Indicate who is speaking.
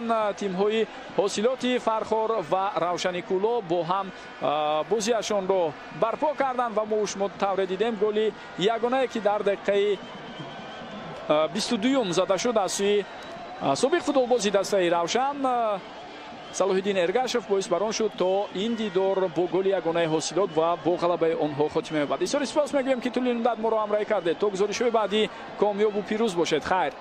Speaker 1: Воқеан, тимҳои Ҳосилоти Фархор ва Равшани Кӯлоб бо ҳам бозиашонро барпо карданд ва мо шумо тавре дидем, голи ягонае, ки дар дақиқаи 22-юм зада шуд аз сӯи собиқ футболбози дастаи Равшан Салоҳиддин Эргашев, боис бар он шуд, то ин дидор бо голи ягонаи Ҳосилот ва бо ғалабаи онҳо хотима ёбад. Бисёри сипос мегӯем, ки тӯли муддат моро ҳамроҳӣ кардед. То гузоришҳои баъдӣ комёбу пирӯз бошед. Хайр.